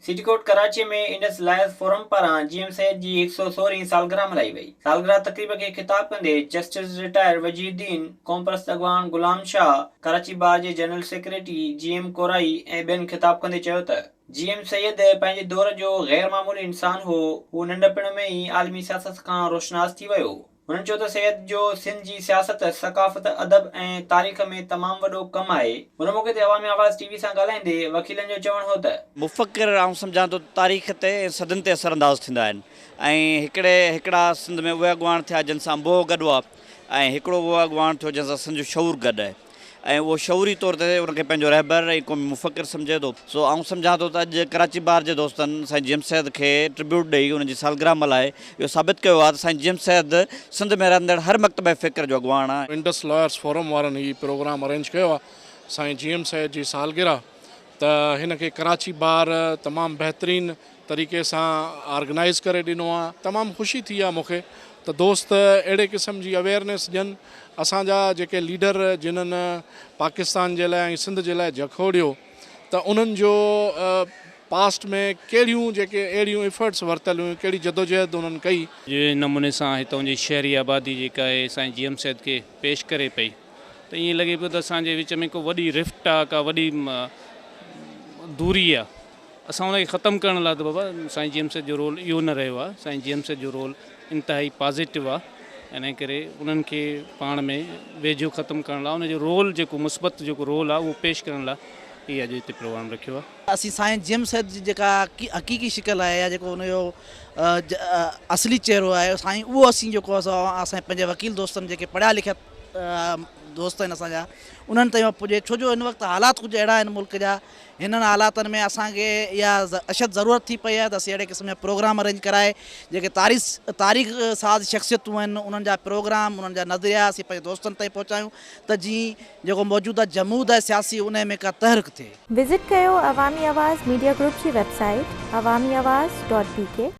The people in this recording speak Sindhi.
City court Karachi ۾ Indus lawyers forum پاران جي ايم سيد جي هڪ سئو سورهين سالگرهه ملهائي وئي. سالگرهه تقريب کي خطاب ڪندي جسٽس رٽائرڊ وجيه الدين، قومپرست اڳواڻ غلام شاهه، ڪراچي بار جي general secretary G M Korai ۽ ٻين خطاب ڪندي چيو ته جي ايم سيد پنهنجي دور جو غير معمولي انسان هو، هو ننڍپڻ ۾ ئي عالمي سياست کان روشناس ٿي ويو. هنن چيو ته سيد جو سنڌ جي سياست، ثقافت، ادب ۽ تاريخ ۾ تمام وڏو ڪم آهي. ان موقعي تي عوامي آواز ٽي وي سان ڳالهائيندي وڪيلن جو چوڻ هو ته. مفڪر آئون سمجهان ٿو ته تاريخ تي ۽ صدين تي اثر انداز ٿيندا آهن ۽ هڪڙي هڪڙا سنڌ ۾ اهي اڳواڻ ٿيا جن سان انبوهه گڏ هئا ۽ هڪڙو اهو اڳواڻ ٿيو جنهن سان سنڌ جو شعور گڏ آهي. ۽ اهو شعوري طور تي ان کي پنهنجو رهبر ۽ قومي مفڪر سمجهي ٿو. سو آئون سمجهان ٿو ته اڄ ڪراچي بار جي دوستن سائين جي ايم سيد کي ٽربيوٽ ڏئي ان جي سالگرهه ملهائي اهو ثابت ڪيو آهي ته سائين جي ايم سيد سنڌ ۾ رهندڙ هر مڪتبه فڪر جو اڳواڻ آهي. انڊس لائرس فورم وارن هي پروگرام ارينج ڪيو آهي سائين جي ايم سيد جي سالگرهه ته هن کي ڪراچي بار تمام بهترين طريقي سان آرگنائيز ڪري ڏنو آ تمام خوشي ٿي آ مونکي ته دوست اهڙي قسم جي اويئرنيس ڏين اسان جا جيڪي ليڊر جنھن پاڪستان جي لاء ۽ سنڌ جي لاء جکوڙيو ته انهن جو پاسٽ ۾ ڪهڙيون جيڪي اهڙيون افرٽس ورتل هيون ڪهڙي جدوجهد انهن ڪئي. جنهن نموني سان هتان جي شهري آبادي جيڪا آهي سائين جي ايم سيد کي پيش ڪري پئي ته ائين لڳي پيو ته اسان جي وچ ۾ ڪو وڏي رفٽ آ ڪا وڏي دوري آ اسان ان کي ختم ڪرڻ لاء ته بابا سائين جي ايم سيد جو رول اهو نه رهيو آهي سائين جي ايم سيد جو رول انتهائي پازيٽو آهي ان ڪري انهن کي پاڻ ۾ ويجهو ختم ڪرڻ لاء ان جو رول جيڪو مثبت جيڪو رول آهي اهو پيش ڪرڻ لاء هي اڄ هتي پروگرام رکيو آهي. اسين سائين جي ايم سيد جي جيڪا حقيقي شڪل آهي يا جيڪو ان جو اصلي چهرو آهي سائين اهو اسين جيڪو آهي سو اسان پنهنجي وڪيل دوستن جيڪي پڙهيا لکيا دوست آهن اسان جا انهن تائين اهو پڄي ڇو جو هن وقت حالات ڪجهه اهڙا آهن ملڪ جا هنن حالاتن ۾ اسان کي اها اشد ضرورت ٿي پئي آهي ته اسين اهڙي قسم جا پروگرام ارينج ڪرائي جيڪي تاريخ تاريخ ساز شخصيتون آهن انهن جا پروگرام انهن جا نظريا اسين پنهنجي دوستن تائين پهچايون ته جيئن جيڪو موجوده جمود آهي سياسي انهي ۾ ڪا تحرڪ ٿئي. وزٽ ڪيو عوامي آواز ميڊيا گروپ جي website Awami Awaz dot B K.